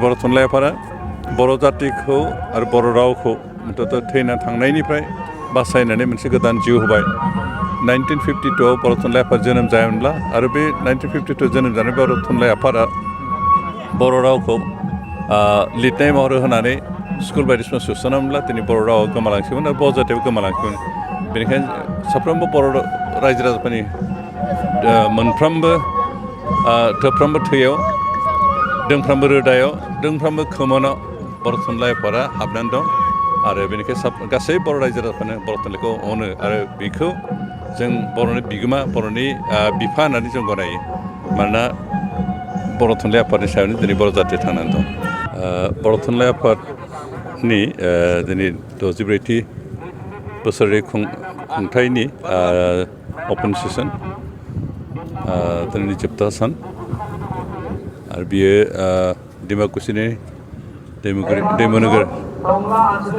बर' थुनलाइ आफादा बर' जातिखौ आरो बर' रावखौ थैना थांनायनिफ्राय बासायनानै मोनसे गोदान जिउ होबाय 1952आव बर' थुनलाइ आफाद जोनोम जायामोनब्ला आरो बे 1952 जोनोम जानाय बर' थुनलाइ आफादा बर' रावखौ लिरनाय महर होनानै स्कुल बायदिसिना सोसनामोनब्ला दिनै बर' रावा गोमालांसिगोन आरो बर' जातियाबो गोमालांसिगोन। बेनिखायनो साफ्रोमबो बर' रायजो राजाफोरनि मोनफ्रोमबो थोफ्रोमबो थैयाव दोंफ्रोमबो रोदायाव दोंफ्रोमबो खोमोनाव बर' थुनलाइ आफादा हाबनानै दं आरो बेनिखायनो गासै बर' रायजो राजाफोरानो बर' थुनलाइखौ अनो आरो बेखौ जों बर'नि बिगोमा बर'नि बिफा होननानै जों गनायो। मानोना बर' थुनलाइ आफादनि सायावनो दिनै बर' जातिया थांनानै दं। बर' थुनलाइ आफादनि दिनै 64थि बोसोरारि खुंथायनि अपेन सेसन दिनैनि जोबथा सान आरो बियो डिमाकुसिनि दैमुनोगोर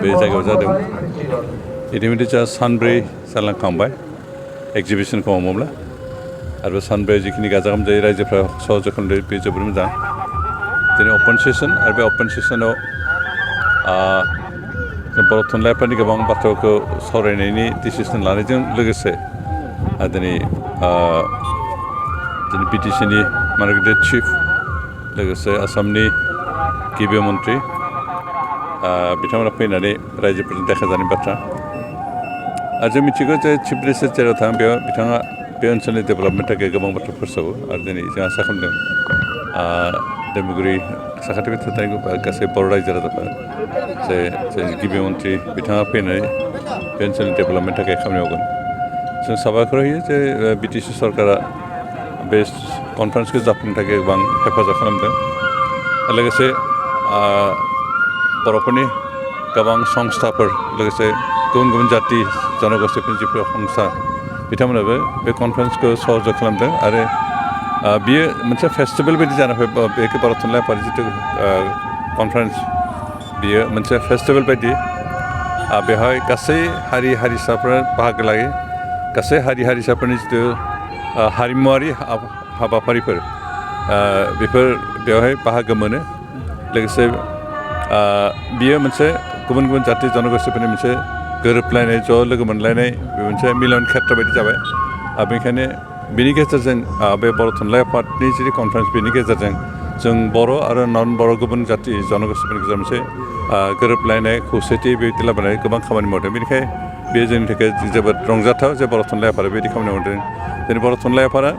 बे जायगायाव जादों। इतिमধ্যে जा सानब्रै जालांखांबाय एक्जिबिसन खालामोब्ला आरो बे सानब्रै जिखिनि गाजा गोमजायै रायजोफ्रा सहज खालामदों बे जोबोर मोजां। दिनै अपेन सेसन आरो बे अपेन सेसनाव जों बर' थुनलाइ आफादनि गोबां बाथ्राफोरखौ सावरायनायनि डिसिसन लानायजों लोगोसे दिनै बिटिसिनि मार्केट चिफ लोगोसे आसामनि गिबि मन्त्रि बिथांमोना फैनानै रायजोफोरजों देखाजानाय बाथ्रा आरो जों मिथिगौ जे चिफ मिनिस्टार जेराव थाङो बेयाव बिथाङा बे ओनसोलनि डेभेलपमेन्टनि थाखाय गोबां बाथ्रा फोसावो आरो दिनै जों आसा खालामदों दैमुगुरि साखाथियाव थानाय गासै बर' रायजो राजाफोरा जे गिबि मन्त्रि बिथाङा फैनानै बे ओनसोलनि डेभेलपमेन्टनि थाखाय खामानि मावगोन। जों साबायखर होयो जे बिटिसि सरकारा बे कनफारेन्सखौ जाफुंनो थाखाय गोबां हेफाजाब खालामदों। लोगोसे बर'फोरनि गोबां संस्थाफोर लोगोसे गुबुन गुबुन जाति जनगोष्ठीफोरनि जिफोर संस्था बिथांमोनाबो बे कनफारेन्सखौ सहयोग खालामदों आरो बियो मोनसे फेस्टिभेल बायदि जाना फैबाय। बे बर' थुनलाइ आफादनि जिथु कनफारेन्स बियो मोनसे फेस्टिभेल बायदि बेवहाय गासै हारि हारिसाफोरा बाहागो लायो। गासै हारि हारिसाफोरनि जिथु हारिमुवारि हाबाफारिफोर बेफोर बेवहाय बाहागो मोनो। लोगोसे बियो मोनसे गुबुन गुबुन जाति जनगोष्ठीफोरनि मोनसे गोरोबलायनाय ज' लोगो मोनलायनाय बे मोनसे मिलन खेत्र बायदि जाबाय। बेनिखायनो बिनि गेजेरजों बे बर' थुनलाइ आफादनि जि कनफारेन्स बेनि गेजेरजों जों बर' आरो नन बर' गुबुन जाति जनगोष्ठीफोरनि गेजेराव मोनसे गोरोबलायनाय खौसेथि बेबायदि लाबोनाय गोबां खामानि मावदों। बेनिखायनो बे जोंनि थाखाय जोबोद रंजाथाव जे बर' थुनलाइ आफादा बेबायदि खामानि मावदों। दिनै बर' थुनलाइ आफादा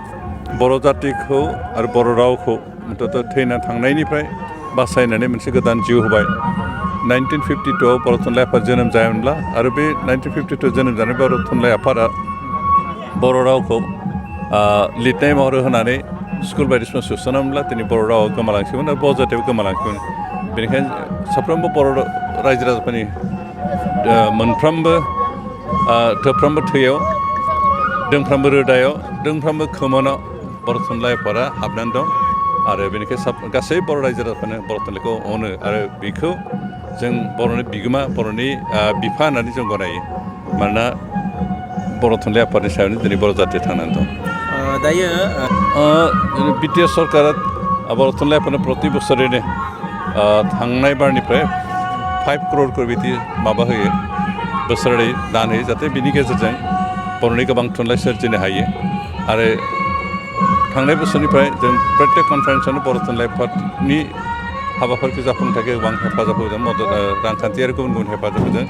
बर' जातिखौ आरो बर' रावखौ थैना थांनायनिफ्राय बासायनानै मोनसे गोदान जिउ होबाय 1952आव बर' थुनलाइ आफाद जोनोम जायामोनब्ला आरो बे 1952 जोनोम जानाय बर' थुनलाइ आफादा बर' रावखौ लिरनाय महर होनानै स्कुल बायदिसिना सोसनामोनब्ला दिनै बर' रावा गोमालांसिगोन आरो बर' जातियाबो गोमालांसिगोन। बेनिखायनो साफ्रोमबो बर' रायजो राजाफोरनि मोनफ्रोमबो थोफ्रोमबो थैयाव दोंफ्रोमबो रोदायाव दोंफ्रोमबो खोमोनाव बर' थुनलाइ आफादा हाबनानै दं आरो बेनिखायनो गासै बर' रायजो राजाफोरानो बर' थुनलाइखौ अनो आरो बेखौ जों बर'नि बिगोमा बर'नि बिफा होननानै जों गनायो। मानोना बर' थुनलाइ आफादनि सायावनो दिनै बर' जातिया थांनानै दं। दायो बिटिआर सरकारा बर' थुनलाइ आफादनो प्रति बोसोरैनो थांनाय बारनिफ्राय 5 crore बिदि माबा होयो बोसोरारि दान होयो जाहाथे बिनि गेजेरजों बर'नि गोबां थुनलाइ सोरजिनो हायो आरो थांनाय बोसोरनिफ्राय जों प्रत्येक कनफारेन्सआवनो बर' थुनलाइ आफादनि हाबाफारिखौ जाफुंनो थाखाय गोबां हेफाजाब होदों मदद रांखान्थियारि गुबुन गुबुन हेफाजाब होदों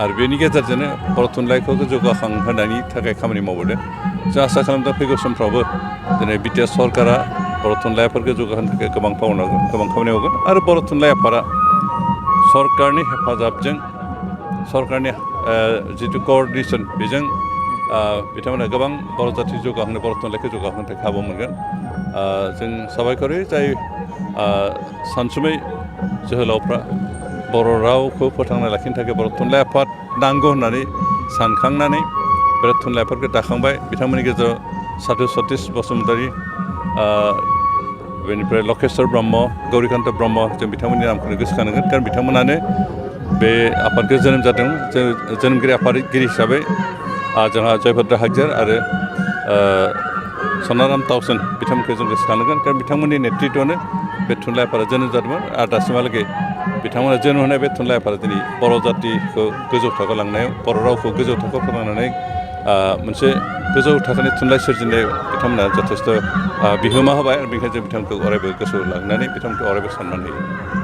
आरो बेनि गेजेरजोंनो बर' थुनलाइखौ जौगाखांहोनायनि थाखाय खामानि मावबोदों। जों आसा खालामदों फैगौ समफ्रावबो दिनै बिटिआर सरकारा बर' थुनलाइ आफादखौ जौगाहोनो थाखाय गोबां खामानि मावगोन आरो बर' थुनलाइ आफादा सरकारनि हेफाजाबजों सरकारनि जिथु क'अर्डिनेसन बेजों बिथांमोना गोबां बर' जाथि जौगाहोनो बर' थुनलाइखौ जौगाहोनो थाखाय खाबु मोनगोन। जों साबायखर होयो जाय सानसुमै जोहोलावफ्रा बर' रावखौ फोथांना लाखिनो थाखाय बर' थुनलाइ आफाद नांगौ होननानै सानखांनानै बे थुनलाइ आफादखौ दाखांबाय। बिथांमोननि गेजेराव साधु सतिश बसुमतारी बेनिफ्राय लकेश्वर ब्रह्म गौरिकान्त ब्रह्म जों बिथांमोननि नामखौनो गोसोखानांगोन खारन बिथांमोनानो बे आफादखौ जोनोम जादों। जोनोमगिरि आफादगिरि हिसाबै जोंहा जयभद्र हागजार आरो सनाराम ताउसेन बिथांमोनखौ जों गोसोखानांगोन खारन बिथांमोननि नेतृत्वआनो बे थुनलाइ आफादा जोनोम जादोंमोन आरो दासिमहालागै बिथांमोना जोनोम होनाय बे थुनलाइ आफादा दिनै बर' जातिखौ गोजौ थाखोआव लांनायाव बर' रावखौ गोजौ थाखोआव फोरोंनानै मोनसे गोजौ थाखोनि थुनलाइ सोरजिनायाव बिथांमोना जथेस्थ' बिहोमा होबाय आरो बेनिखायनो जों बिथांखौ अरायबो गोसोआव लांनानै बिथांखौ अरायबो सनमान होयो